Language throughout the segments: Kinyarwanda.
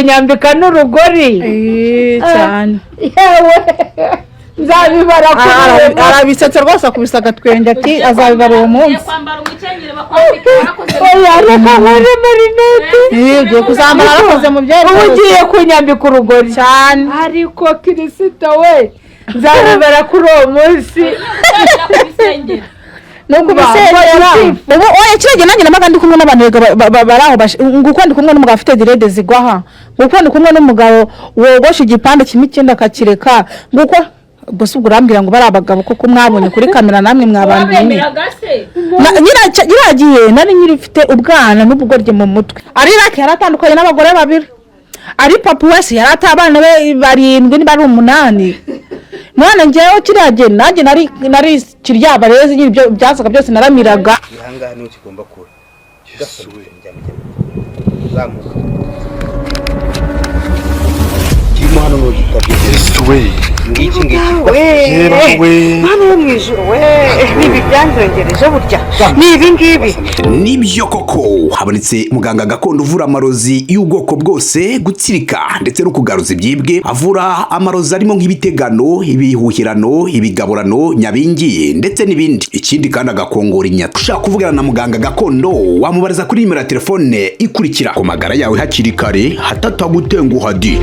Kunyambika n'urugori. Cyane. Yewe, nzabibara kuri uwo. Arabisetse rwose, akubise agatwenge ati azabibara uwo munsi. Kwambara umukenyero bakwambika warakoze. Oya, reka nkore marinete. Yego, kuzambara warakoze mu byari. Ubu ugiye kunyambika urugori. Cyane. Ariko Kirisito we, nzabibara kuri uwo munsi. Gutangira kubisengera. Ni ukubisengera ubu. Oya, kiriya gihe nanjye nabaga ndi kumwe n'abantu biga bari aho, nguko ndi kumwe n'umugabo ufite dreads zigwa aha, nguko ndi kumwe n'umugabo wogosha igipande kimwe ikindi akakireka, nguko. Ubwo se ubwo urambwira ngo bari abagabo koko? Mwabonye kuri kamera namwe mwabantu nyine. Wabemeraga se? Nyiriya gihe nari nyirifite ubwana n'ubugoryi mu mutwe. Ari rake yaratandukanye n'abagore babiri, ari papa wese yari ata abana be barindwi niba ari umunani. None njyewe kiriya gihe nanjye nari kiryabarezi nyine, ibyo byasaga byose naramiraga. Ahangaha niho kigomba kuba uzamuka kirimo hano n'ugitabye. Yesu we! Ngiki ngiki. Yeba we! Mwana wo mu ijuru we, ni ibi byanzongereje burya, ni ibi ngibi. Nibyo koko, habonetse muganga gakondo uvura amarozi y'ubwoko bwose, gutsirika ndetse no kugaruza ibyibwe. Avura amarozi arimo nk'ibitegano, ibihuhirano, ibigaburano, nyabingi ndetse n'ibindi. Ikindi kandi agakongora inyata. Ushaka kuvugana na muganga gakondo wamubariza kuri nimero ya telefone ikurikira. Ku magara yawe hakiri kare hatatagutenguha di.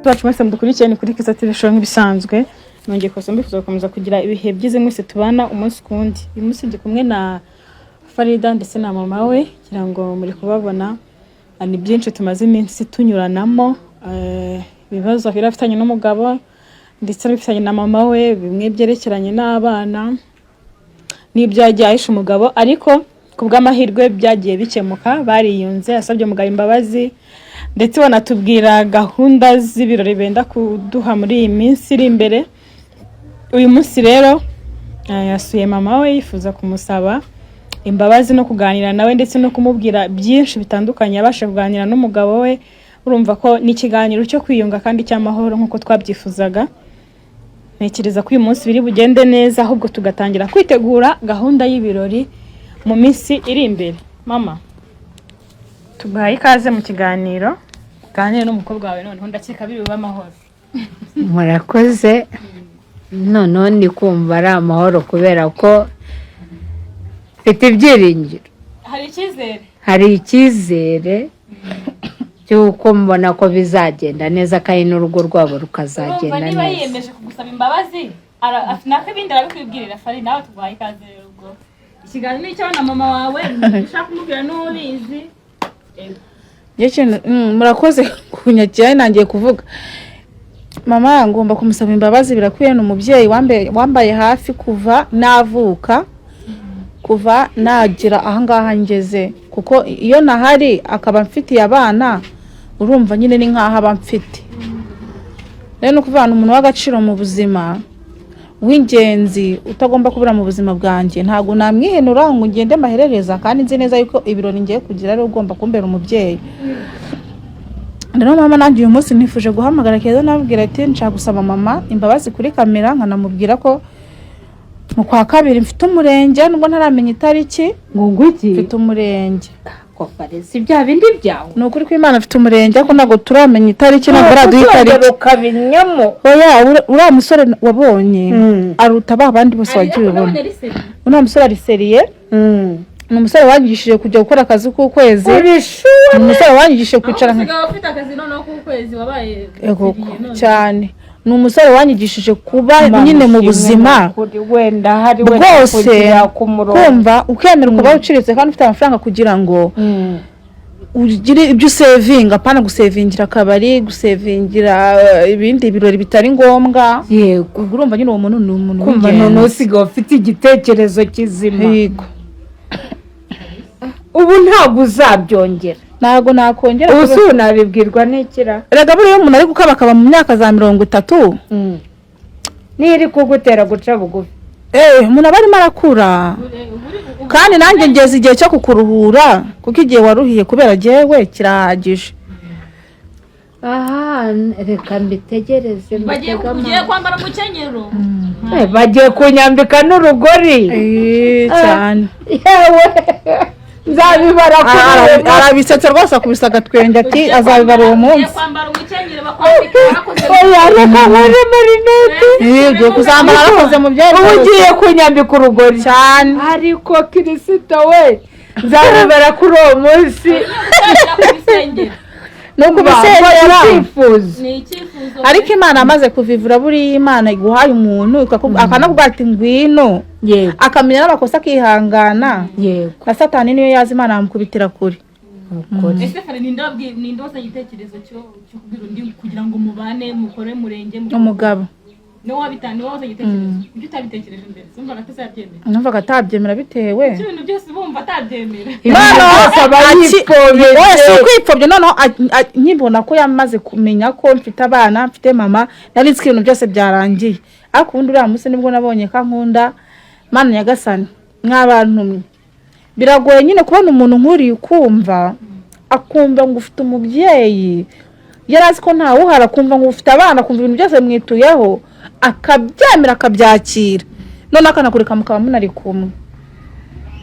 Bacu mwese mudukurikiye, ni kuri Kiza TV Show nk'ibisanzwe. Nongeye kubasaba, mbifuza gukomeza kugira ibihe byiza mwese tubana umunsi ku wundi. Uyu munsi ndi kumwe na Farida ndetse na mama we, kugira ngo muri kubabona. Ni byinshi tumaze iminsi tunyuranamo, ibibazo yari afitanye n'umugabo ndetse n'abifitanye na mama we, bimwe byerekeranye n'abana n'ibyo yagiye ahisha umugabo, ariko ku bw'amahirwe byagiye bikemuka, bariyunze, yasabye umugabo imbabazi, ndetse banatubwira gahunda z'ibirori benda kuduha muri iyi minsi iri imbere. Uyu munsi rero yasuye mama we yifuza kumusaba imbabazi no kuganira nawe ndetse no kumubwira byinshi bitandukanye yabasha kuganira n'umugabo we. Urumva ko ni ikiganiro cyo kwiyunga kandi cy'amahoro nk'uko twabyifuzaga. Ntekereza ko uyu munsi biri bugende neza, ahubwo tugatangira kwitegura gahunda y'ibirori mu minsi iri imbere. Mama, tuguhaye ikaze mu kiganiro, uganire n'umukobwa wawe. Noneho ndakeka biri bube amahoro. Murakoze. Noneho ndi kumva ari amahoro kubera ko mfite ibyiringiro. Hari icyizere. Hari icyizere cy'uko mbona ko bizagenda neza kandi n'urugo rwabo Urumva rukazagenda niba neza. yiyemeje kugusaba imbabazi, nako ibindi arabikwibwirira. Fari, nawe tuguhaye ikaze rero. Ubwo ikiganiro ni icyawe na mama wawe, ushaka kumubwira n'ubizi. Njye murakoze kunyakira. Nangiye kuvuga mama ngomba kumusaba imbabazi, birakwiye. Ni umubyeyi wambaye hafi kuva navuka, kuva nagira ahangaha ngeze, kuko iyo nahari akaba amfitiye abana, urumva nyine ni nkaho aba amfite. Rero ni ukuvuga ni umuntu w'agaciro mu buzima, w'ingenzi utagomba kubura mu buzima bwanjye. Ntabwo namwihenura ngo ngende mbaherereza, kandi nzi neza yuko ibirori ngiye kugira ari ugomba kumbera umubyeyi. Rero mama, nanjye uyu munsi nifuje guhamagara Keza nabwira ati nshaka gusaba mama imbabazi kuri kamera, nkanamubwira ko mu kwa kabiri mfite umurenge, nubwo ntaramenya itariki. Ngo ngwiki? Mfite umurenge. Ko si bya bindi byawe? Ni ukuri kw'Imana mfite umurenge, ariko ntabwo turamenya itariki, ntabwo araduha itariki. Ukabinyamo. Oya, uriya musore wabonye aruta ba bandi bose wagiye ubona. Uriya musore ari sérieux. Ni umusore wanyigishije kujya gukora akazi k'ukwezi. Ubishuwe. Ni umusore wanyigishije kwicara nka Usigaye ufite akazi noneho k'ukwezi, wabaye Ego, sérieux none. cyane. Ni umusore wanyigishije kuba nyine mu buzima wenda hari wenda bwose kugera ku murongo. Kumva ukemera ukaba uciriritse kandi ufite amafaranga kugira ngo ugire ibyo usevinga, apana gusevingira akabari, gusevingira ibindi birori bitari ngombwa. Ubwo urumva nyine uwo muntu ni umuntu Kumva w'ingenzi. noneho usigaye ufite igitekerezo kizima. Yego. Ubu ntabwo uzabyongera? Ntabwo nakongera. Ubu si unabibwirwa n'ikira? Erega buriya iyo umuntu ari gukabakaba mu myaka za 30 Niyo iri kugutera guca bugufi. Umuntu aba arimo arakura, kandi nanjye ngeze igihe cyo kukuruhura, kuko igihe waruhiye kubera jyewe kirahagije. Aha, reka mbitegereze. Bagiye mbitege ugiye amaso. kwambara umukenyero. Bagiye kunyambika n'urugori. Cyane. Yewe, nzabibara kuri uwo munsi. Arabisetse rwose, akubise agatwenge ati azabibara uwo Ugiye munsi. kwambara umukenyero bakwambika, warakoze. Oya, reka nkuremo rinete. Yego, kuzambara warakoze mu byerekezo. Ubu ugiye kunyambika urugori. Cyane. Ariko Kirisito we, nzabibara kuri uwo munsi. Gutangira kubisengera. Ni ukubisengera. Icyifuzo. Ni icyifuzo. Ariko Imana amaze kuvivura, buriya Imana iguhaye umuntu akanakubwira ati ngwino, Yego. akamenya n'amakosa akihangana, Yego. na Satani niyo yaza Imana yamukubitira kure. Ukuri. Ese Fari, ninde wazanye igitekerezo cyo kubwira undi kugira ngo mubane, mukore murenge Umugabo. Niwe wabitanga, niwe wazanye igitekerezo? Kuki utabitekereje mbere? Sumvaga atazabyemera? Numvaga atabyemera bitewe Ibyo bintu byose bumva atabyemera. Noneho Byose aba yipfobye. Oya, si ukwipfobya. Noneho nkibona ko yamaze kumenya ko mfite abana, mfite mama, nari nzi ko ibintu byose byarangiye. Ariko ubundi uriya munsi nibwo nabonye ko ankunda. Mana nyagasani, mw'abantu mwe, biragoye nyine kubona umuntu nk'uriya ukumva, akumva ngo ufite umubyeyi, yari azi ko ntawuhari, akumva ngo ufite abana, akumva ibintu byose mwituyeho, akabyemera, akabyakira, noneho akanakureka mukaba munari kumwe.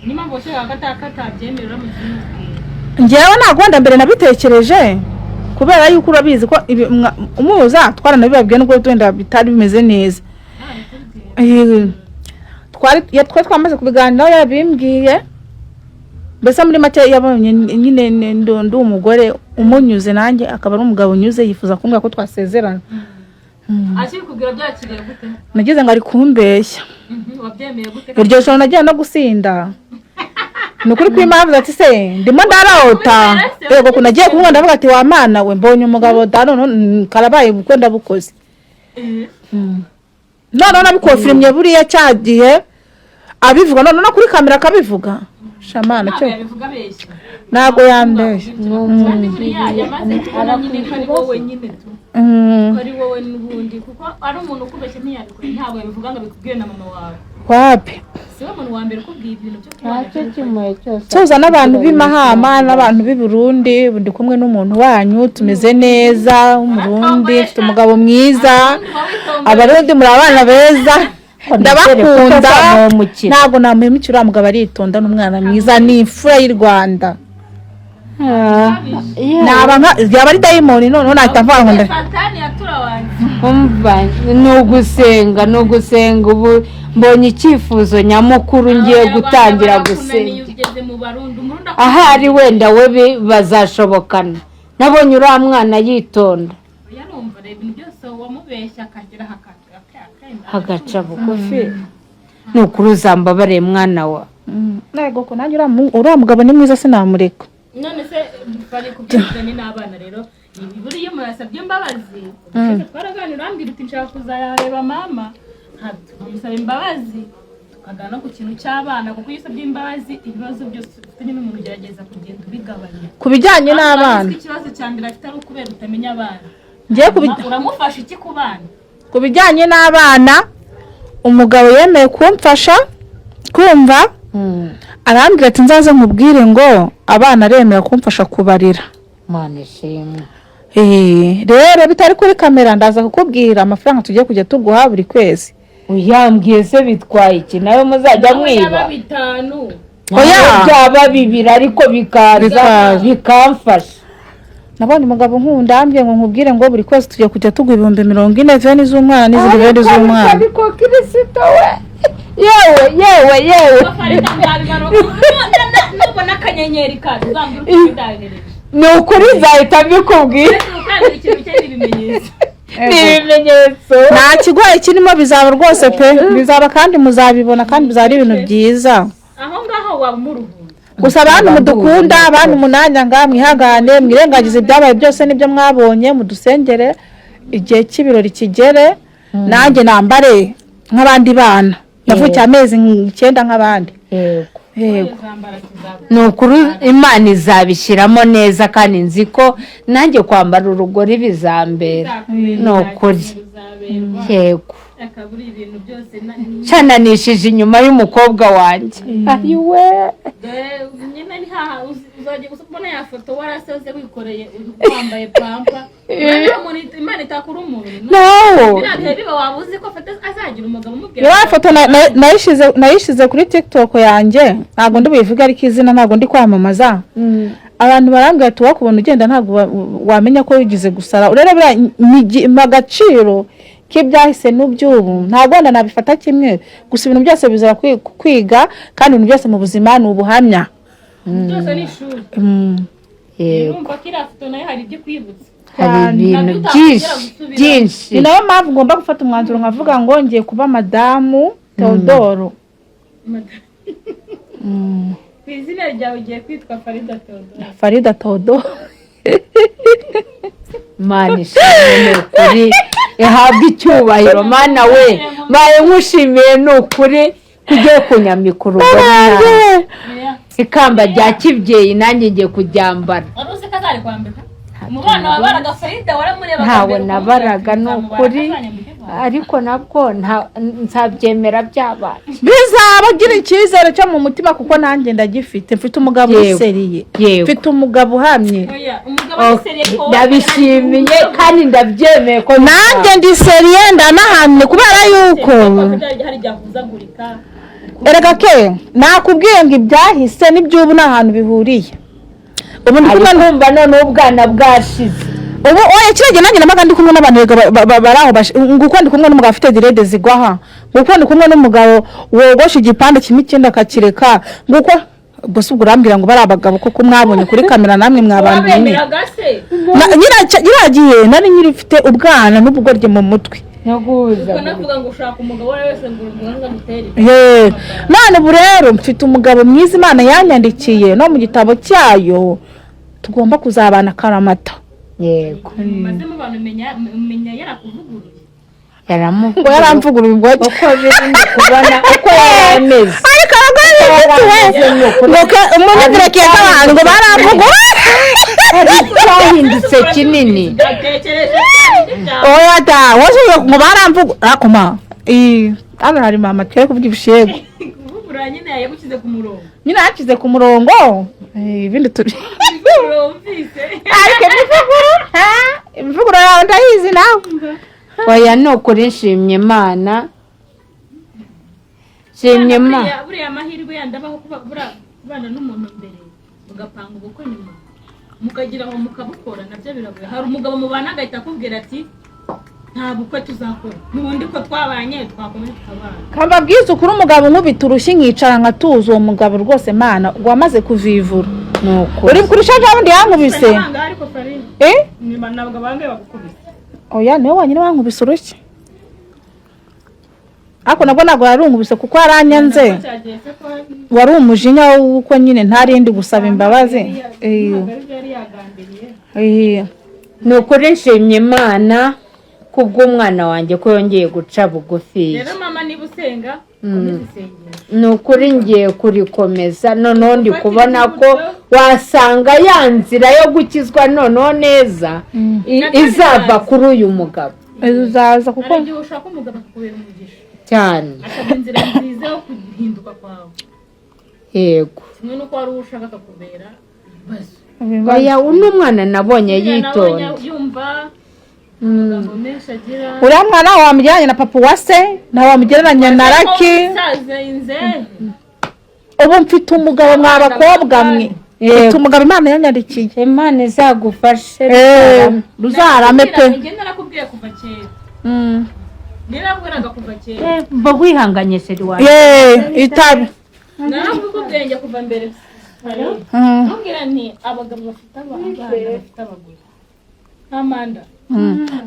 Niyo mpamvu washakaga ko atabyemera uramutse umubwiye? Njyewe ntabwo wenda mbere nabitekereje, kubera yuko urabizi ko umuza twaranabibabwiye, nubwo wenda bitari bimeze neza. Twari twamaze kubiganiraho, yabimbwiye. Mbese muri make yabonye nyine ndi umugore umunyuze, nanjye akaba ari umugabo unyuze, yifuza kumbwira ko twasezerana. Akibikubwira byakiriye gute? Nagize ngo ari kumbeshya. Wabyemeye gute? Iryo joro nagiye no gusinda, ni ukuri kw'impamvu ati se ndimo ndarota? Yego, ko nagiye kumubona ndavuga ati wa Mana we, mbonye umugabo da, none karabaye, ubukwe ndabukoze. Noneho nabikofirimye buriya cya gihe abivuga, none no kuri kamera akabivuga, shamana Ntabwo cyo. yabivuga abeshya. Ntabwo yambeshya. Kandi buriya yamaze kubona nyine ko ari wowe nyine tu, ko ari wowe n'ubundi, kuko ari umuntu ukubeshya ntiyabikora, ntabwo yabivuga ngo abikubwire na mama wawe. Wapi. Si we muntu wa mbere ukubwiye ibintu byo kubana. Ntacyo kimuhe cyose. Tuza n'abantu b'i Mahama n'abantu b'i Burundi. Ubu ndi kumwe n'umuntu wanyu, tumeze neza, w'Umurundi, mfite umugabo mwiza. Abarundi muri abana beza, ndabakunda. Utazamuhemukira. Ntabwo namuhemukira, uriya mugabo aritonda, n'umwana mwiza, ni imfura y'u Rwanda. Naba yaba ari dayimoni noneho nahita mvuga ngo Satani yaturawanze. Umva, ni ugusenga, ni ugusenga. Ubu mbonye icyifuzo nyamukuru, ngiye gutangira gusenga. Ugeze mu Barundi, Umurundi Ahari wenda we bazashobokana, nabonye uriya mwana yitonda. Yarumva reba ibintu byose wamubeshya akagera akenda. Agaca bugufi. Ni ukuri uzambabariye mwana wa. Ntego ko nanjye uriya mugabo ni mwiza, sinamureka. None se bari kubyizanye n'abana rero, buriya umuntu yasabye imbabazi, ubushize twaraganira urambwira uti nshaka kuzareba mama, tukamusaba imbabazi, tukaganira no ku kintu cy'abana, kuko iyo usabye imbabazi ibibazo byose ufitanye n'umuntu ugerageza kugenda ubigabanya. Ku bijyanye n'abana. Ariko ikibazo cya mbere afite ari ukubera utamenya abana. Ngiye Uramufasha iki ku bana? Ku bijyanye n'abana, umugabo yemeye kumfasha kumva, arambwira ati nzaze nkubwire ngo abana aremera kumfasha kubarira. Mana ishimwe. Rero bitari kuri kamera, ndaza kukubwira amafaranga tugiye kujya tuguha buri kwezi. Uyambwiye se bitwaye iki? Nawe muzajya Nawe yaba mwiba. 5. Oya. Nawe byaba 2 ariko bikaza. Bikaza. Bikamfasha. Nabonye umugabo nkunda, ambwiye ngo nkubwire ngo buri kwezi tugiye kujya tuguha 40,000, 20 z'umwana n'izindi 20 z'umwana. Ariko Kirisito we, yewe yewe yewe! Farida, nzabibara nubona akanyenyeri kacu uzambwira uko bidahereje. Ni ukuri nzahita mbikubwira. Kandi ikintu cye ni ibimenyetso. Ni ibimenyetso. Nta kigoye kirimo, bizaba rwose pe, bizaba kandi muzabibona, kandi bizaba ari ibintu byiza. Aho ngaho waba umuruhura. Gusa abantu mudukunda, abantu munanyanga, mwihangane, mwirengagize ibyabaye byose n'ibyo mwabonye, mudusengere igihe cy'ibirori kigere, nanjye nambare nk'abandi bana, navukiye amezi 9 nk'abandi. Yego. Yego. Uzambara kizaba. Ni ukuri Imana izabishyiramo neza, kandi nzi ko nanjye kwambara urugori bizambera, ni ukuri. Uzaberwa. Yego. Akabura ibintu byose Cananishije inyuma y'umukobwa wanjye, ayiwe. Dore nyine ni haha uzajya ubona ya foto warasaze, wikoreye, wambaye pampa. Urabona umuntu Imana itakura umuntu. Nawo. Biriya bihe biba, waba uzi ko afata azagira umugabo umubwira. Ya foto nayishyize kuri TikTok yanjye, ntabwo ndi buyivuge, ariko izina ntabwo ndi kwamamaza. Abantu barambwira ati: "Wakubona ugenda ntabwo wamenya ko wigize gusara." Rero buriya mpa agaciro k'ibyahise n'uby'ubu, ntabwo wenda nabifata kimwe, gusa ibintu byose bizaba kwiga, kandi ibintu byose mu buzima ni ubuhamya. Byose ni ishuri. Yego. Urumva ko iriya foto nayo hari ibyo kwibutsa. Hari ibintu Nabyo byinshi utakongera gusubiramo. Byinshi. Ni nayo mpamvu ngomba gufata umwanzuro nkavuga ngo ngiye kuba madamu Theodore. Ku izina ryawe ugiye kwitwa Farida Theodore. Farida Theodore. Mana ishimwe, ni ukuri ihabwe icyubahiro. Mana we, mbaye nkushimiye, ni ukuri kugiye kunyambika urugo nanjye. Ikamba rya kibyeyi nanjye ngiye kuryambara. Wari uzi ko azari kwambika umubano wabaraga Farida, waramurebaga Ntawe mbere nabaraga, ni ukamubwira ati, ukuri. "Nzamubara, azanyambike ikamba." Ariko nabwo nzabyemera byabaye. Bizaba agira icyizere cyo mu mutima, kuko nanjye ndagifite, mfite umugabo Yego. uri sérieux. Yego. Mfite umugabo uhamye. Oya, umugabo ni sérieux ko wowe Ndabishimiye kandi ndabyemeye ko Nanjye ndi sérieux, ndanahamye, kubera yuko hari igihe ahuzagurika. Erega ke nakubwiye ngo ibyahise n'iby'ubu nta hantu bihuriye. Ubu ndi Ari kumwe kumva noneho ubwana bwashize. Ubu oya, kiriya gihe nanjye nabaga ndi kumwe n'abantu erega bari aho nguko ndi kumwe n'umugabo afite dread zigwa aha, nguko ndi kumwe n'umugabo wogosha igipande kimwe ikindi akakireka, nguko. Ubwo se ubwo urambwira ngo bari abagabo koko mwabonye kuri kamera namwe mwabantu mwe? Wabemeraga se? Nyira gihe nari nyiri mfite ubwana n'ubugoryi mu mutwe. No guhuza. Ukanavuga ngo ushaka umugabo uwo ari we wese ngo ngo agutere inda. Ye, none ubu rero mfite umugabo mwiza Imana yanyandikiye no mu gitabo cyayo, tugomba kuzabana akaramata. Yego. Maze mu bantu menya yarakuvuguruye. Yaramubwiye. Ngo yaramvuguruye ubwo? Uko biri, ndi kubona uko yari ameze. Ariko abagore bifite ngo umuntu keza abantu ngo baramvuguruye. Hari icyahindutse kinini. Ndatekereje byawe. Oya da, wowe ngo baramvuguruye akoma hano hari mama twe kuvuga ibishego. Kuvugurura nyine yagushyize ku murongo. Nyine yashyize ku murongo. Ibindi turi Ivugurura wumvise. Ariko imivuguro, imivuguro yawe ndayizi nawe. Oya, ni ukuri nshimye Imana, nshimye Imana. Buriya amahirwe yandi abaho kuba kubana n'umuntu mbere mugapanga ubukwe, nyuma mukagira aho mukabukora, nabyo biragoye. Hari umugabo mubana agahita akubwira ati: "Nta bukwe tuzakora, n'ubundi ko twabanye twakomeje tukabana." Kambabwiza ukuri, umugabo nkubita urushyi nkicara nkatuza, uwo mugabo rwose mana wamaze kuvivura. Ni ukuri. Uri kurusha wundi yankubise. Nabanga ariko Farine. Eh. Nyuma ntabwo bangaye bagukubise. Oya, niwe wenyine wankubise urushyi, ariko nabwo ntabwo yarunkubise kuko yaranyanze. Cyagiye se ko Wari umujinya w'uko nyine ntarindi gusaba imbabazi. Ntabwo aribyo yari yagambiriye. Ni ukuri nshimye Imana kubw'umwana wanjye ko yongeye guca bugufi. Rero mama, niba usenga, komeza isengesho. Ni ukuri ngiye kurikomeza. Noneho ndi kubona ko wasanga ya nzira yo gukizwa noneho neza izava kuri uyu mugabo. Uzaza kuko Hari igihe ushaka umugabo akakubera umugisha, Cyane. akaba inzira nziza yo guhinduka kwawe. Yego. Kimwe n'uko wari uwo ushaka akakubera ibibazo. Oya, uno mwana nabonye Buriya yitonda. nabonye yumva amagambo menshi agira. Uriya mwana wamugereranya na papa wa se, nawe wamugereranya na Raki. Umusaza inzehe. Ubu mfite umugabo, mwa bakobwa mwe, mfite umugabo Imana yanyandikiye. Imana izagufashe. Ruzarame pe. Njye narakubwiye kuva kera, narakubwiraga kuva kera. Mba wihanganye, chéri wanjye. Yeee, itabi. Narakubwiye njye kuva mbere, ntubwira nti abagabo bafite abana bafite abagore nta manda.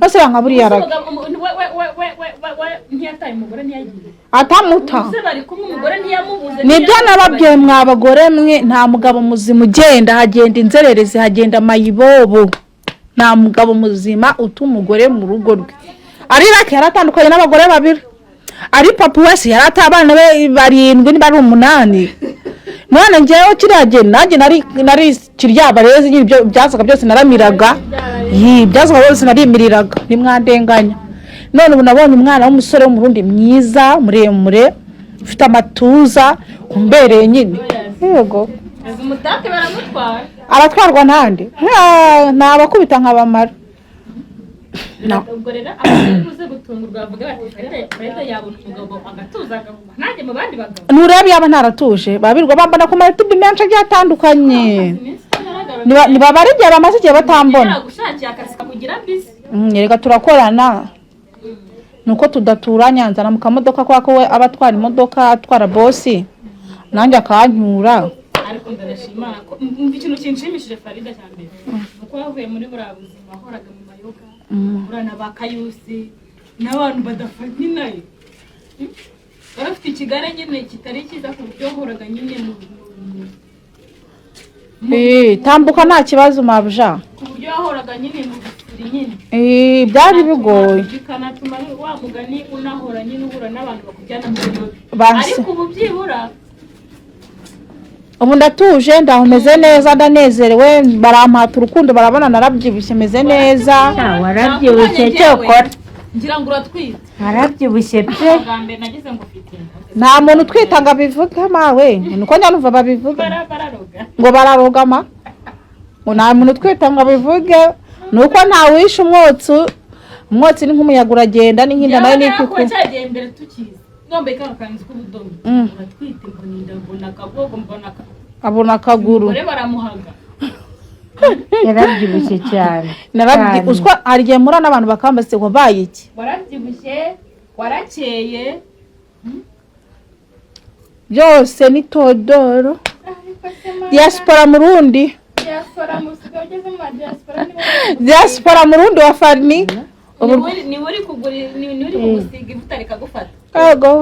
Bose banga buriya Raki. Umugabo we ntiyataye umugore, ntiyagiye. Atamuta. Se bari kumwe, umugore ntiyamubuze. Nibyo nababwiye mwa bagore mwe, nta mugabo muzima ugenda, hagenda inzererezi, hagenda mayibobo. Nta mugabo muzima uta umugore mu rugo rwe. Ari Raki yaratandukanye n'abagore babiri, ari papa wese yari ataye abana be barindwi niba ari umunani. None njyewe kiriya gihe nanjye nari kiryabarezi nyine, ibyo byazaga byose naramiraga. Yi, byazaga byose narimiriraga, ntimwandenganya. None ubu nabonye umwana w'umusore w'Umurundi mwiza, muremure, ufite amatuza, umbereye nyine. Yego. Azi umutake baramutwara. Aratwarwa ntande? Nabakubita nkabamara. Ubwo rero abantu uze gutungurwa bavuga bati Farida yabona umugabo agatuza agahuma nanjye mu bandi bagabo. Nurebe, yaba ntaratuje babirwa bambona ku mayutubi menshi agiye atandukanye. Iminsi itagaragara. Nibabara igihe bamaze igihe batambona. Yaragushakiye akazi kakugira busy. Erega turakorana, nuko tudaturanye. Nzana mu kamodoka kubera ko we aba atwara imodoka, atwara bosi, nanjye akancyura. Ariko ndanashima Imana ko umva, ikintu kinshimishije Farida cya mbere ni uko wavuye muri buriya buzima wahoraga mu mayoga, urana ba kayusi n'abantu badafata nayo. Wari ufite ikigare nyine kitari cyiza, ku buryo wahoraga nyine Tambuka nta kibazo, mabuja. Ku buryo wahoraga nyine mu bisuri nyine. Byari bigoye. Bikanatuma wa mugani unahora nyine uhura n'abantu bakujyana mu biyobe. Ariko ubu byibura Ubu ndatuje, ndaho meze neza, ndanezerewe, barampata urukundo, barabona narabyibushye, meze neza. Warabyibushye cyokora. Ngira ngo uratwite. Warabyibushye pe. Bwa mbere nagize ngo ufite inda. Nta muntu utwita ngo abivuge mawe, nuko njya numva babivuga. Bararoga. Ngo bararogama, ngo nta muntu utwita ngo abivuge, nuko ntawishe umwotsi. Umwotsi ni nk'umuyaga, uragenda, ni nk'inda nayo ni Nakuba ikuku. cyagiye mbere tukizi nombe kano kanzu k'ubudomo. Uratwite, mbona inda, mbona akaboko, mbona Abona akaguru. Umugore baramuhaga. Yarabyibushye cyane. Narabyi Cyane. Uzwa hari igihe mpura n'abantu bakambaza ngo wabaye iki. Warabyibushye, warakeye. Byose ni todoro diaspora Murundi. Diaspora, musigaye ugeze mu diaspora niwe. Diaspora Murundi wa Farini ubu. Niwe uri kugura, niwe uri kugusiga ivuta rikagufata. Yego.